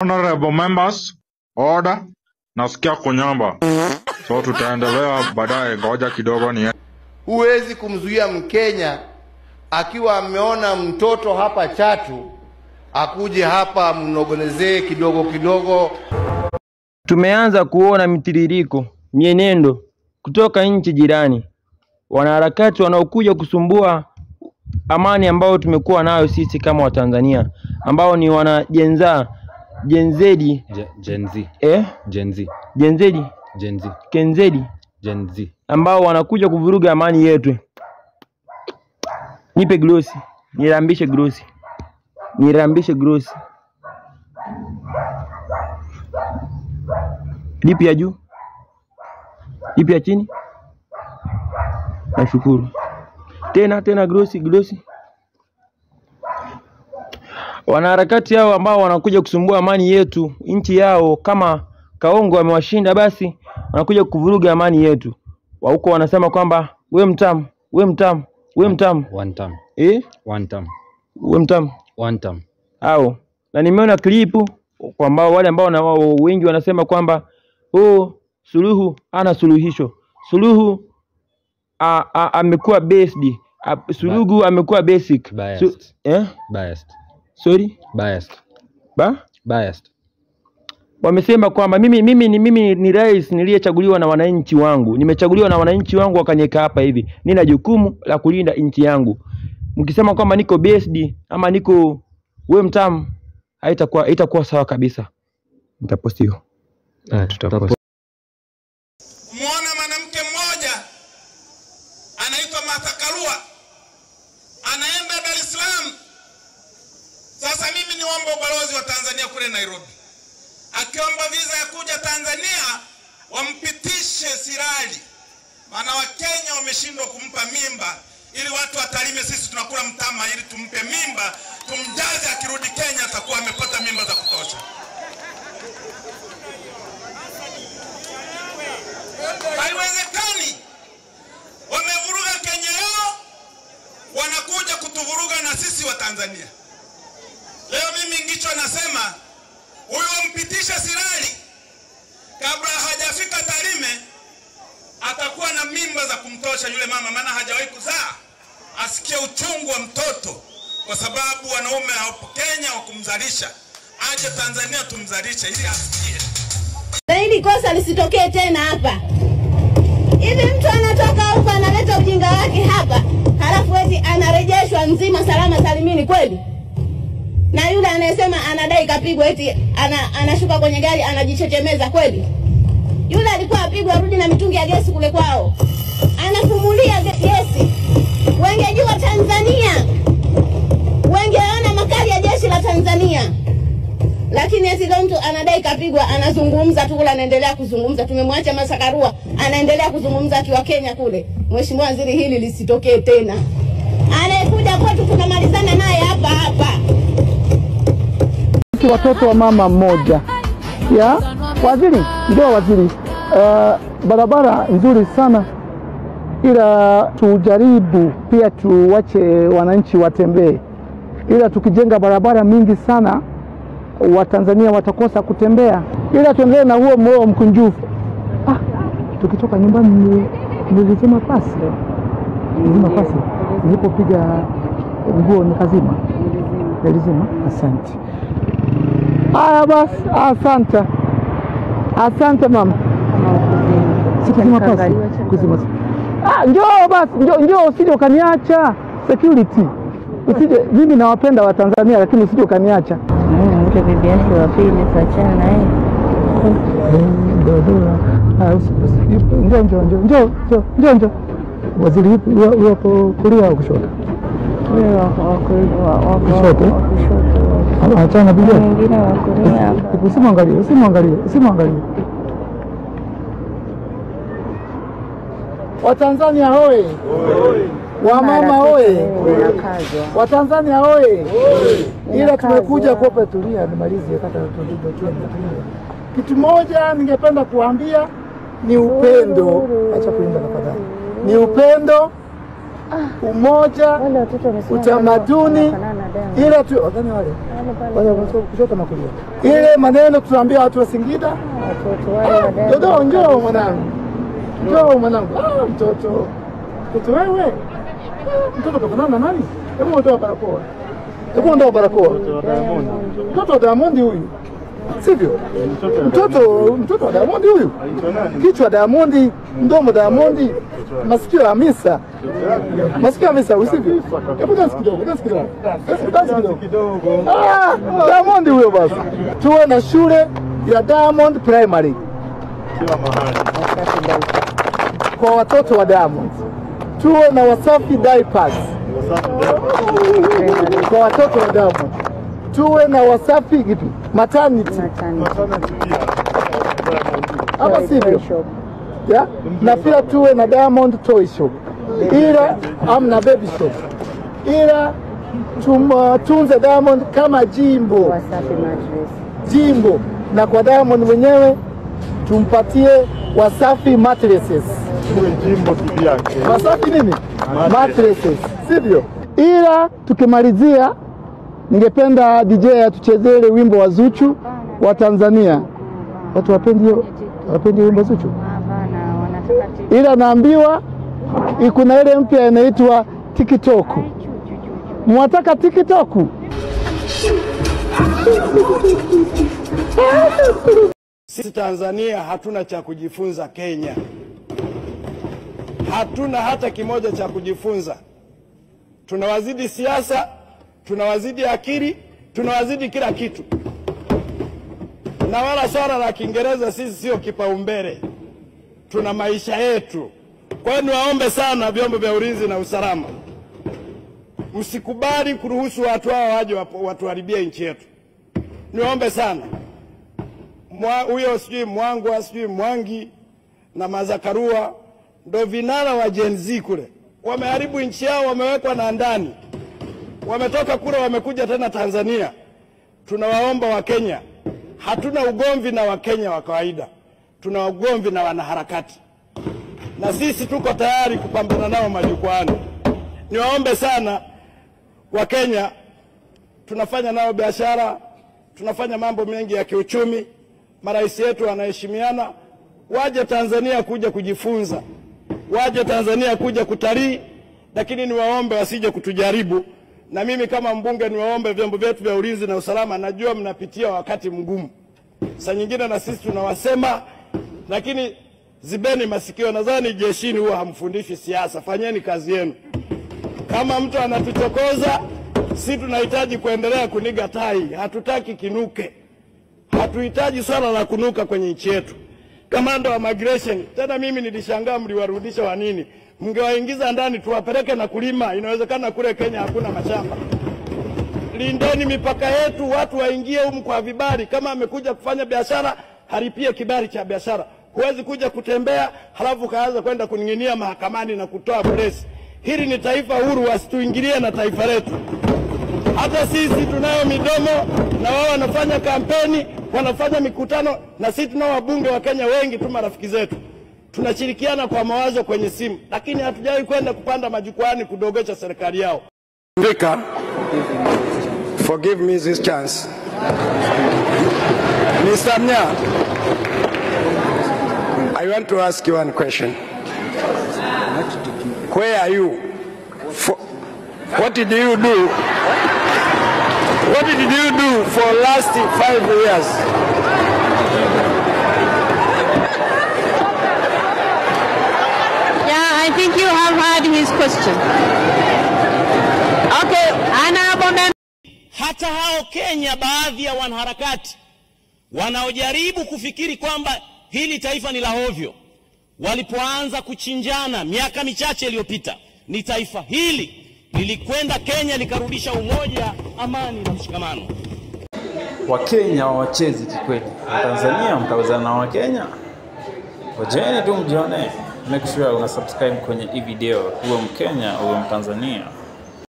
Honorable members, order. Nasikia kunyamba. So tutaendelea baadaye, ngoja kidogo ni. Huwezi kumzuia Mkenya akiwa ameona mtoto hapa Chatu akuje hapa mnogonezee kidogo kidogo. Tumeanza kuona mitiririko, mienendo kutoka nchi jirani, wanaharakati wanaokuja kusumbua amani ambayo tumekuwa nayo sisi kama Watanzania, ambao ni wana Gen Z, Gen Z, Gen Z, Gen Z, Gen Z, Gen Z, Gen Z, ambao wanakuja kuvuruga amani yetu. Nipe glosi, nirambishe glosi, nirambishe glosi. Lipi ya juu? Lipi ya chini? Nashukuru. Tena tena glosi glosi. Wanaharakati hao ambao wanakuja kusumbua amani yetu, nchi yao kama Kaongo amewashinda, basi wanakuja kuvuruga amani yetu. Wa huko wanasema kwamba we mtamu, we mtamu, we mtamu. One time. One time. We mtamu. One time. Hao. Na nimeona klipu kwamba wale ambao na wao wengi wanasema kwamba oh, Suluhu ana suluhisho. Suluhu amekuwa based. Suluhu amekuwa basic. Biased. Biased. Sorry? Biased. Ba? Biased. Wamesema kwamba mimi ni rais niliyechaguliwa na wananchi wangu. Nimechaguliwa na wananchi wangu wakaniweka hapa hivi. Nina jukumu la kulinda nchi yangu. Mkisema kwamba niko based ama niko we mtamu, haitakuwa sawa kabisa. Nitaposti hiyo. Tutaposti. Muona mwanamke mmoja anaitwa Martha Karua anaenda Dar es Salaam. Sasa mimi niombe ubalozi wa Tanzania kule Nairobi, akiomba visa ya kuja Tanzania wampitishe Sirali, maana Wakenya wameshindwa kumpa mimba ili watu watalime. Sisi tunakula mtama ili tumpe mimba, tumjaze, akirudi Kenya atakuwa amepata mimba za kutosha. Haiwezekani. Wamevuruga Kenya yao, wanakuja kutuvuruga na sisi wa Tanzania. Leo mimi Ngicho nasema huyo mpitisha Sirali kabla hajafika Tarime atakuwa na mimba za kumtosha yule mama, maana hajawahi kuzaa, asikie uchungu wa mtoto, kwa sababu wanaume hapo Kenya wa kumzalisha. Aje Tanzania tumzalishe ili asikie. Na hili kosa lisitokee tena hapa. Hivi mtu anatoka huko analeta ujinga wake hapa, halafu eti anarejeshwa mzima salama salimini kweli? Na yule anayesema anadai kapigwa eti anashuka kwenye gari anajichechemeza kweli? Yule alikuwa apigwa arudi na mitungi ya gesi kule kwao. Anafumulia gesi. Wengejua Tanzania, wengeona makali ya jeshi la Tanzania. Lakini eti leo mtu anadai kapigwa, anazungumza tu kule, anaendelea kuzungumza. Tumemwacha Martha Karua anaendelea kuzungumza akiwa Kenya kule. Mheshimiwa Waziri, hili lisitokee tena. Anayekuja kwetu tunamalizana naye hapa hapa. Watoto wa mama mmoja. Ya waziri, ndio waziri. Barabara nzuri sana, ila tujaribu pia tuwache wananchi watembee. Ila tukijenga barabara mingi sana Watanzania watakosa kutembea. Ila tuendelee na huo moyo mkunjufu. Tukitoka nyumbani nilizima pasi. Nilizima pasi. Nilipopiga nguo nikazima. Nilizima. Asante. Haya basi, asante. Asante mama. Sikuzima pasi. Kuzima. Njoo basi, njoo usije ukaniacha. Security. Usije, mimi nawapenda Watanzania lakini usije ukaniacha. Mke bibi yake wa pili tuachana naye. Njoo njoo njoo njoo njoo njoo. Waziri yupo yupo kulia au kushoto? Kushoto. Achana bibi yake. Mwingine wa kulia hapa. Usimwangalie, usimwangalie, usimwangalie. Watanzania hoye. Wamama hoye. Watanzania hoye. Ila tumekuja kuopa, tulia nimalizie kata tulia. Kitu moja ningependa kuambia ni upendo. Acha kuimba tafadhali. Ni upendo umoja, utamaduni, ila tu wale kushoto na kulia. Ile maneno tunaambia watu wa Singida, Dodoma, njoo mwanangu, njoo mwanangu. Mtoto mtoto wewe, mtoto kafanana na nani? Hebu ondoa barakoa, hebu ondoa barakoa. Mtoto wa Diamond huyu, sivyo? Mtoto wa Diamond huyu, kichwa Diamond, mdomo Diamond, masikio ya Hamisa, masikio ya Hamisa, usivyo? Hebu dance kidogo, dance kidogo, dance kidogo. Diamond huyo basi. Tuwe na shule ya Diamond Primary kwa watoto wa Diamond. Tuwe na Wasafi Diapers kwa watoto wa Diamond. Tuwe na Wasafi kipi? Maternity. Ama sivyo? Yeah? Na pia tuwe na Diamond Toy Shop, ila amna baby shop, ila tunze Diamond kama jimbo, jimbo. Na kwa Diamond mwenyewe tumpatie Wasafi mattresses. Wasafi nini? Mattresses, sivyo? Ila tukimalizia, ningependa DJ atuchezee ile wimbo wa Zuchu wa Tanzania. Watu wapendi wimbo Zuchu? Ila naambiwa kuna ile mpya inaitwa TikTok. Mwataka TikTok? Sisi Tanzania hatuna cha kujifunza Kenya. Hatuna hata kimoja cha kujifunza. Tunawazidi siasa, tunawazidi akili, tunawazidi kila kitu. Na wala swala la Kiingereza sisi sio kipaumbele. Tuna maisha yetu. Kwa hiyo niwaombe sana vyombo vya ulinzi na usalama, msikubali kuruhusu watu hao waje watuharibie nchi yetu. Niwaombe sana. Huyo sijui Mwangwa, sijui Mwangi na Mazakarua ndo vinara wa Gen Z kule. Wameharibu nchi yao, wamewekwa na ndani. Wametoka kule wamekuja tena Tanzania. Tunawaomba wa Kenya. Hatuna ugomvi na Wakenya wa kawaida. Tuna ugomvi na wanaharakati. Na sisi tuko tayari kupambana nao majukwaani. Niwaombe sana wa Kenya, tunafanya nao biashara, tunafanya mambo mengi ya kiuchumi, marais yetu wanaheshimiana, waje Tanzania kuja kujifunza, waje Tanzania kuja kutalii, lakini niwaombe wasije kutujaribu. Na mimi kama mbunge niwaombe vyombo vyetu vya ulinzi na usalama, najua mnapitia wakati mgumu. Saa nyingine na sisi tunawasema, lakini zibeni masikio. Nadhani jeshini huwa hamfundishi siasa, fanyeni kazi yenu. Kama mtu anatuchokoza, si tunahitaji kuendelea kuniga tai, hatutaki kinuke. Hatuhitaji swala la kunuka kwenye nchi yetu. Kamanda wa migration, tena mimi nilishangaa mliwarudisha wa nini? Mngewaingiza ndani tuwapeleke na kulima, inawezekana kule Kenya hakuna mashamba. Lindeni mipaka yetu, watu waingie humu kwa vibali. Kama amekuja kufanya biashara, haripie kibali cha biashara. Huwezi kuja kutembea halafu kaanza kwenda kuninginia mahakamani na kutoa press. Hili ni taifa huru, wasituingilie na taifa letu. Hata sisi tunayo midomo na wao wanafanya kampeni, wanafanya mikutano, na sisi tunao wabunge wa Kenya wengi tu marafiki zetu. Tunashirikiana kwa mawazo kwenye simu, lakini hatujawahi kwenda kupanda majukwaani kudogesha serikali yao. Speaker, forgive me this chance. Mr. Mnya, I want to ask you one question. Where are you? What did you do? What did you do for last 5 years? Yeah, I think you have heard his question. Okay, honorable member. Hata hao Kenya baadhi ya wanaharakati wanaojaribu kufikiri kwamba hili taifa ni la hovyo, walipoanza kuchinjana miaka michache iliyopita, ni taifa hili lilikwenda Kenya likarudisha umoja, amani na mshikamano. Wakenya hawachezi kikweli. Tanzania mtawezana na Wakenya? Wajeni tu mjione. Make sure una subscribe kwenye hii video, uwe Mkenya uwe Mtanzania.